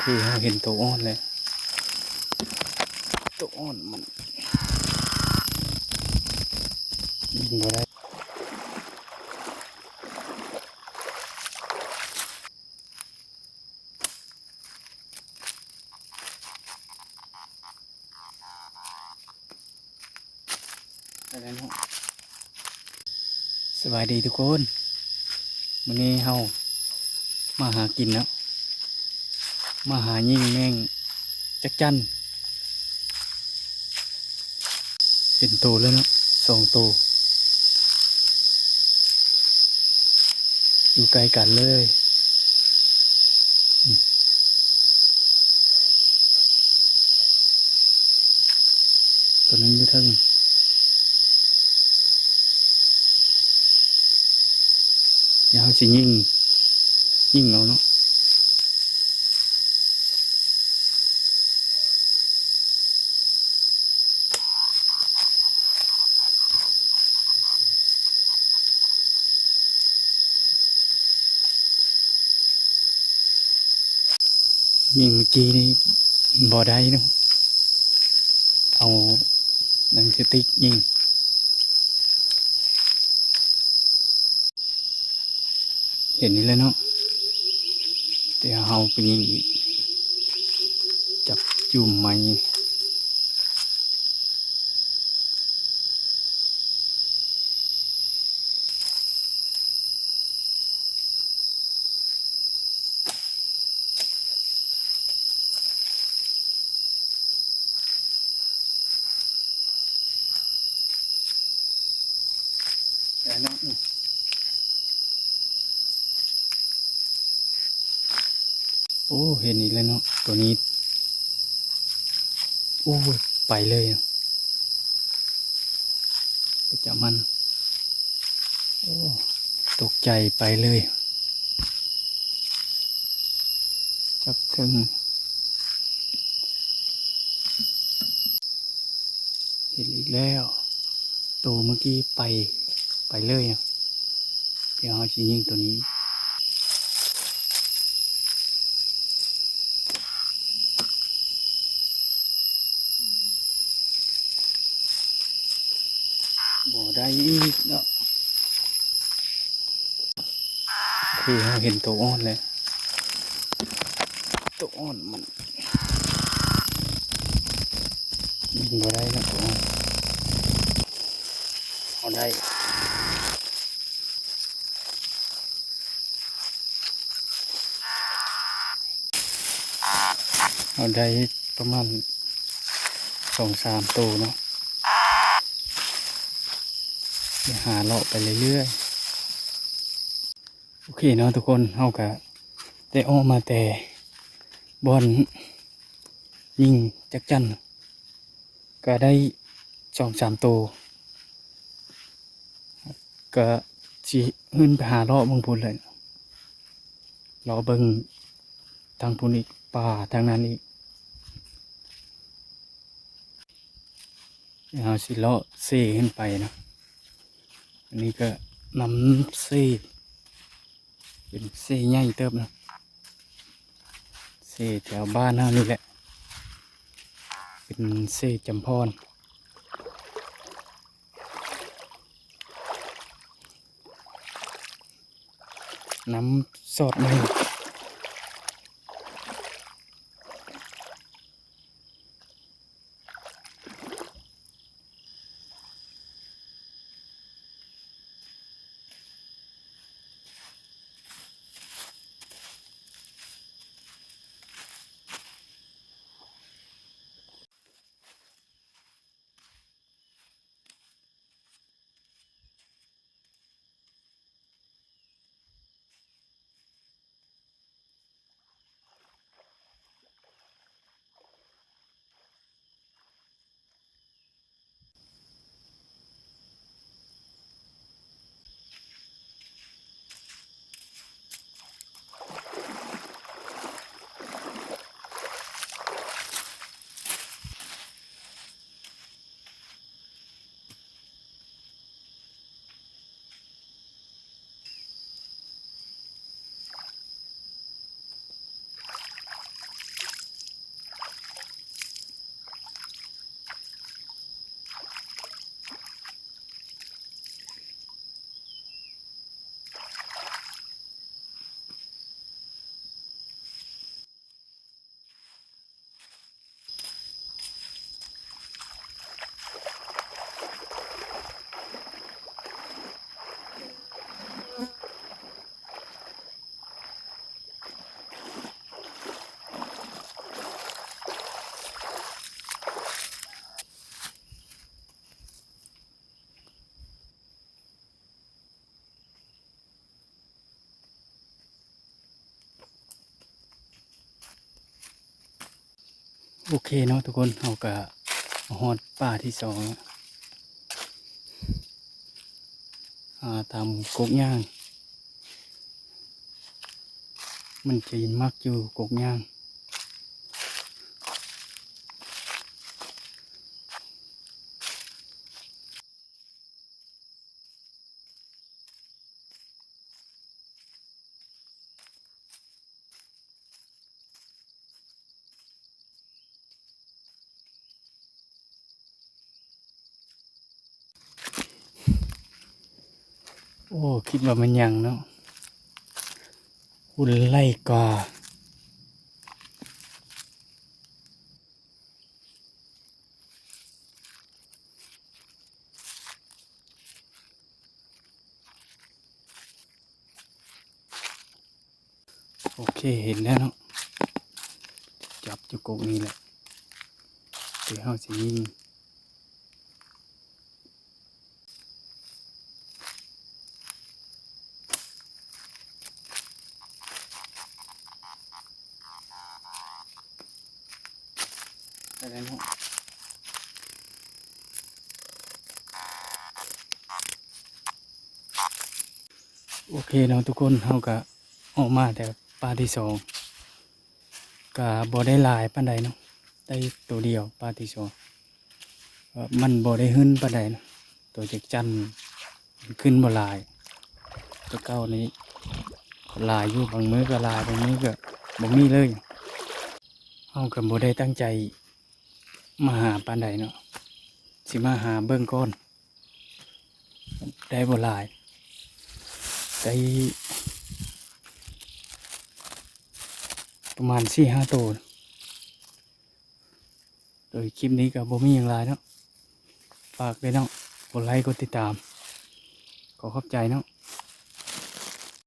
ຄືເຮົາເຫັນໂຕອ່ອນແລ້ວ ໂຕອ່ອນມັນ ບິນບໍ່ໄດ້. ສະບາຍດີທຸກຄົນ ມື້ນີ້ເຮົາມາຫາກິນເນາະ ມາຫາຍິງແມງຈັກຈັ່ນ. ເຫັນໂຕແລ້ວເນາະ ສອງໂຕ ຢູ່ໃກ້ກັນເລີຍ ໂຕໜຶ່ງຢູ່ເທິງ ດຽວເຮົາຊິຍິງ ຍິງເອົາເນາະ. ຍິງເມື່ອກີ້ນີ້ບໍ່ໄດ້ເນາະ ເອົາໜັງສະຕິກຍິງ. ເຫັນນີ້ແຫຼະເນາະ ດຽວເຮົາໄປຍິງອີກ ຈັບຈຸ່ມໃໝ່. ໂອ້ ເຫັນອີກແລ້ວເນາະ ໂຕນີ້ ໂອ້ຍ ໄປເລີຍ ໄປຈັບມັນ ໂອ້ ຕົກໃຈໄປເລີຍ ຈັບເທິງ ເຫັນອີກແລ້ວ ໂຕເມື່ອກີ້ໄປ ໄປເລີຍ ດຽວເຮົາຊິຍິງໂຕນີ້ ບໍ່ໄດ້ອີກເນາະ. ຄືເຮົາເຫັນໂຕອ່ອນແລ້ວ ໂຕອ່ອນມັນ ບິນບໍ່ໄດ້ເນາະ ໂຕອ່ອນ ເຮົາໄດ້ ເຮົາໄດ້ປະມານສອງສາມໂຕເນາະ ໄປຫາເລາະໄປເລື້ອຍໆ. ໂອເຄເນາະທຸກຄົນ ເຮົາກະໄດ້ອອກມາແຕ່ບ່ອນຍິງຈັກຈັ່ນ ກະໄດ້ສອງສາມໂຕ ກະຊິຂຶ້ນໄປຫາເລາະເບິ່ງພຸ້ນແຫຼະ ເລາະເບິ່ງທາງພຸ້ນອີກ ປ່າທາງນັ້ນອີກ. ດຽວເຮົາຊິເລາະເຊຂຶ້ນໄປເນາະ ອັນນີ້ກະນ້ຳເຊ ເປັນເຊໃຫຍ່ເຕີບເນາະ ເຊແຖວບ້ານເຮົານີ້ແຫຼະ ເປັນເຊຈຳພອນ ນ້ຳສອດໃໝ່. ໂອເຄເນາະທຸກຄົນ, ເຮົາກະມາຮອດປ່າທີສອງແລ້ວ. ອາ ຕາມກົກຍາງ ມັນຈະມັກຢູ່ກົກຍາງ. ໂອ້ ຄິດວ່າແມ່ນຫຍັງເນາະ, ຫຸ່ນໄລ່ກາ. ໂອເຄ ເຫັນແລ້ວເນາະ, ຈັບຢູ່ກົກນີ້ແຫຼະ ທີ່ເຮົາຊິຍິງ. ໄປແລ້ວເນາະ. ໂອເຄເນາະທຸກຄົນ, ເຮົາກະອອກມາແຕ່ປ່າທີສອງ ກະບໍ່ໄດ້ຫຼາຍປານໃດເນາະ, ໄດ້ໂຕດຽວປ່າທີສອງ. ເອີ ມັນບໍ່ໄດ້ຫຶນປານໃດນະ, ໂຕຈັກຈັ່ນຂຶ້ນບໍ່ຫຼາຍ. ແຕ່ເກົ່ານີ້ຫຼາຍຢູ່, ບາງມື້ກໍຫຼາຍ ບາງມື້ກໍບໍ່ມີເລີຍ. ເຮົາກໍບໍ່ໄດ້ຕັ້ງໃຈມາຫາປານໃດເນາະ, ຊິມາຫາເບິ່ງກ່ອນ. ໄດ້ບໍ່ຫຼາຍ, ໄດ້ປະມານສີ່ຫ້າໂຕ. ໂດຍຄລິບນີ້ກໍບໍ່ມີຫຍັງຫຼາຍເນາະ, ຝາກເດີເນາະ, ກົດໄລກົດຕິດຕາມ, ຂໍຂອບໃຈເນາະ.